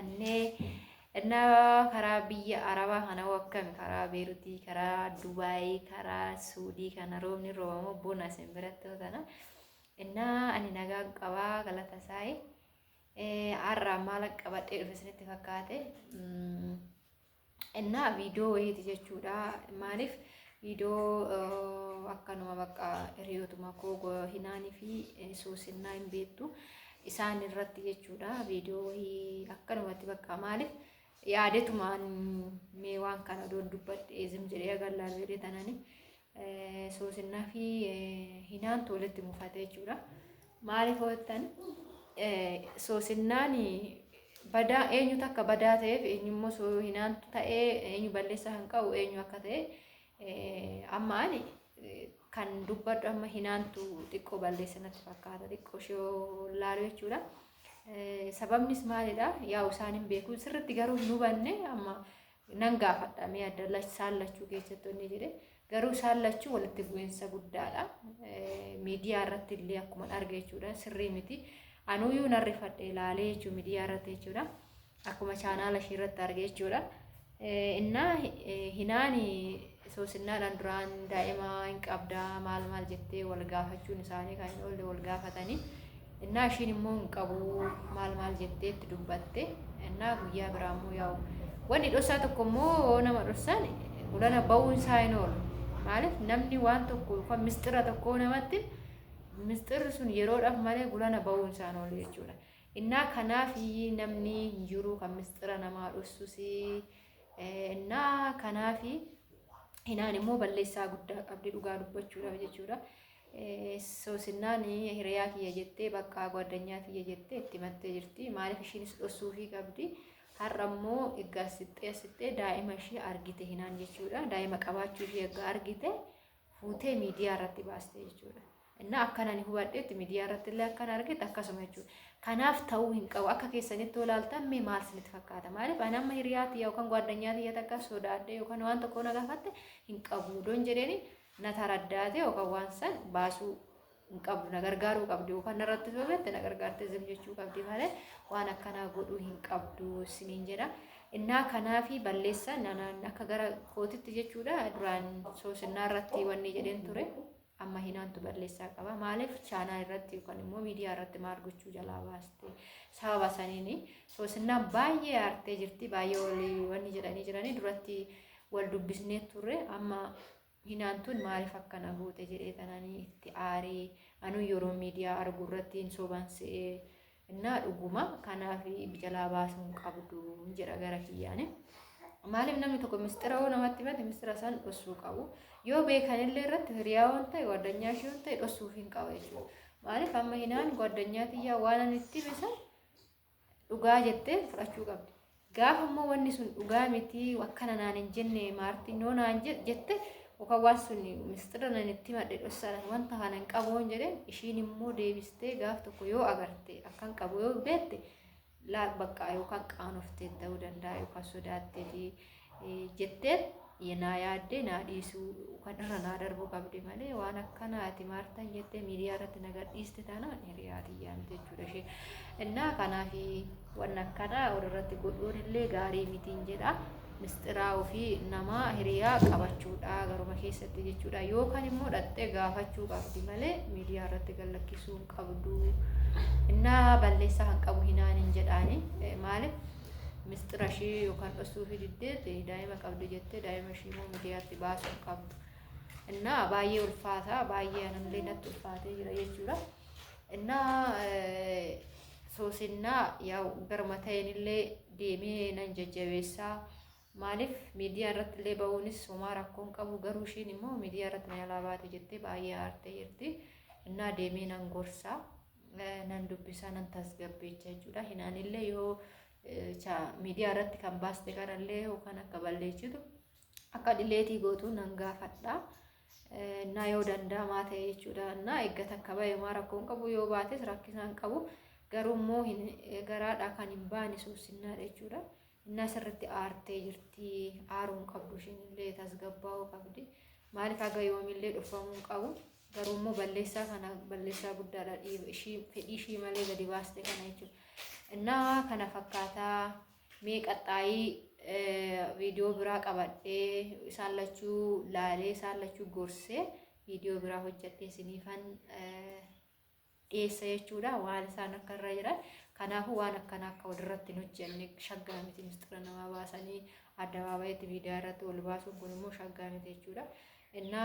Rifannee innaa karaa biyya Arabaa kana hoo akkami? Karaa Beerutii, karaa Dubaayii, karaa Suudii kana roobni roobamoo bona isin biratti hoo tana. Innaa ani nagaan qabaa galata isaayi. Har'a maal qabadhee dhufe isinitti fakkaate? Innaa viidiyoo wayiiti jechuudha. Maaliif viidiyoo akkanuma bakka hiriyootuma koo hinaanii fi soosinnaa hin beektu isaan irratti jechuudha. Viidiyoo wayii akkanumatti bakka maaliif yaadetumaan mee waan kana odoon dubbadhe zim jedhee agarlaalu jedhee tanani soosinnaa fi hinaantu walitti mufate jechuudha. Maaliif hoottan soosinnaan badaa eenyutu akka badaa ta'eef eenyummoo soo hinaantu ta'ee eenyu balleessaa kan qabu eenyu akka ta'e amma ani kan dubbadhu amma hinaantu xiqqoo balleessa natti fakkaata xiqqoo ishee laalu jechuudha. Sababnis maalidha? Yaa'u isaan hin beeku sirriitti garuu hin hubanne amma nan gaafadha mee adda isaan lachuu keessatti inni jedhe garuu isaan lachuu walitti bu'iinsa guddaadha. Miidiyaa irratti illee akkuma arge jechuudha sirrii miti. Anuyyuu nan rifadhe ilaalee jechuudha miidiyaa irratti jechuudha. Akkuma chaanaala ishii irratti arge jechuudha. Innaa hinaani soosinnaadhaan duraan daa'ima hin qabdaa maal maal jettee wal gaafachuun isaanii kan hin oolle wal gaafatanii. Innaa ishiin immoo hin qabu maal maal jettee itti dubbatte. Innaa guyyaa biraa immoo yaa'u. Wanni dhossaa tokko immoo nama dhossaan ulana ba'uun isaa hin oolu. Maaliif namni waan tokko yookaan mistira tokko namatti mistirri sun yeroodhaaf malee gulana ba'uun isaa hin oolu jechuudha. Innaa kanaaf namni hin jiru kan mistira namaa dhossus. Innaa kanaaf hinaan immoo balleessaa guddaa qabdi dhugaa dubbachuudhaaf jechuudha. Soosinnaan hiriyaa kiyya jettee bakka gwaaddanyaa tiyya jettee itti himattee jirti. Maaliif ishiinis dhossuufii qabdi. Har'a immoo egaa sixxee sixxee daa'ima ishii argite hinaan jechuudha. Daa'ima qabaachuu ishii egaa argite fuutee miidiyaa irratti baaste jechuudha. Innaa akkan ani hubadhetti miidiyaa irratti illee akkan argetti akkasuma jechuudha. Kanaaf ta'uu hin qabu. Akka keessanitti yoo ilaaltan mee maal isinitti fakkaata? Maaliif ani amma hiriyaa tiyya yookaan gwaaddanyaa tiyya takka sodaadhee yookaan waan tokko na gaafatte hin qabu. Odoon jedheeni na taraddaate yookaan waan san baasuu hin qabdu na gargaaruu qabdi yookaan narratti sobeette na gargaarte zim jechuu qabdi malee waan akkanaa godhuu hin qabdu isiniin jedha. Innaa kanaafi balleessaan anaan akka gara kootitti jechuudha duraan soosinnaa irratti wanni jedheen ture amma hinaantu balleessaa qaba maaliif chaanaa irratti yookaan immoo miidiyaa irratti maal gochuu jalaa baaste sababa saniini soosinnaan baay'ee aartee jirti baay'ee walii wanni jedhanii jiranii duratti wal dubbisnee turre amma hinaantuun maaliif akkana goote jedhee tananii itti aaree anuu yeroo miidiyaa argu irratti hin soban se'ee innaa dhuguma kanaaf jalaa baasuu hin qabdu jedha gara kiyyaani. Maaliif namni tokko mistira yoo namatti himate mistira san dhossuu qabu. Yoo beekanillee irratti hiriyaa waan ta'e gwaaddanyaa ishee waan ta'e dhossuuf hin qaba jechuudha. Maaliif amma hinaan gwaaddanyaa tiyyaa waan ani itti hime san dhugaa jettee fudhachuu qabdi. Gaafa immoo wanni sun dhugaa miti akkana naan hin jenne maartiin yoo naan jette yookaan waan sun mistira nan itti himadhe dhossaadhaan wanta kana hin qabu yoon jedheen ishiin immoo deebistee gaaf tokko yoo agarte akkan qabu yoo beekte laa bakka yookaan qaanoftee ta'uu danda'a yookaan sodaatteeti jettee naa yaaddee naa dhiisuu kan irra naa darbuu qabdi malee waan akkanaati maartan jettee miidiyaa irratti na gadhiiste taanaan hiriyaa tiyyaa miti jechuudha ishee. Innaa kanaaf waan akkanaa walirratti godhuun illee gaarii mitiin jedha. Mistiraa ofii namaa hiriyaa qabachuudha garuma keessatti jechuudha. Yookaan immoo dhattee gaafachuu qabdi malee miidiyaa irratti gad lakkisuu hin qabdu. Innaa balleessaa kan qabu hinaan hin jedhaani. Maaliif Misxira ishii yookaan dhossuufii diddeet daa'ima qabdi jettee daa'ima ishii immoo miidiyaatti baasuu hin qabdu. Innaa baay'ee ulfaata baay'ee anallee natti ulfaatee jira jechuudha. Innaa soosinnaa yaa garuma ta'eenillee deemee nan jajjabeessaa. Maaliif miidiyaa irratti illee ba'uunis homaa rakkoo hin qabu garuu ishiin immoo miidiyaa irratti na jalaa baate jettee baay'ee aartee jirti. Innaa deemee nan gorsaa. Nan dubbisa nan tasgabbeecha jechuudha. Hinaanillee yoo miidiyaa irratti kan baaste kanallee yookaan akka balleessitu akka dileetii gootu nan gaafadha. Innaa yoo danda'amaa ta'e jechuudha. Innaa eeggata akka bahe homaa rakkoo hin qabu yoo baates rakkisaa hin qabu. Garuu immoo garaadhaa kan hin baane suussinnaadha jechuudha. Innaa sirriitti aartee jirti. Aaruu hin qabdu ishiin illee tasgabbaa'uu qabdi. Maaliif haga yoomillee dhufamuu hin qabu. Garuu immoo balleessaa kana balleessaa guddaadha ishii fedhii ishii malee gadi baaste kana jechuudha. Innaa kana fakkaataa Mee qaxxaayii viidiyoo biraa qabadhee isaan lachuu laalee isaan lachuu gorsee viidiyoo biraa hojjedhee isiniifan dhiyeessa jechuudha waan isaan akka irra jiran. Kanaafuu waan akkana akka walirratti hin hojjenne shaggaa miti mistira namaa baasanii addabaabayitti viidiyoo irratti ol baasuun kun immoo shaggaa miti jechuudha. Innaa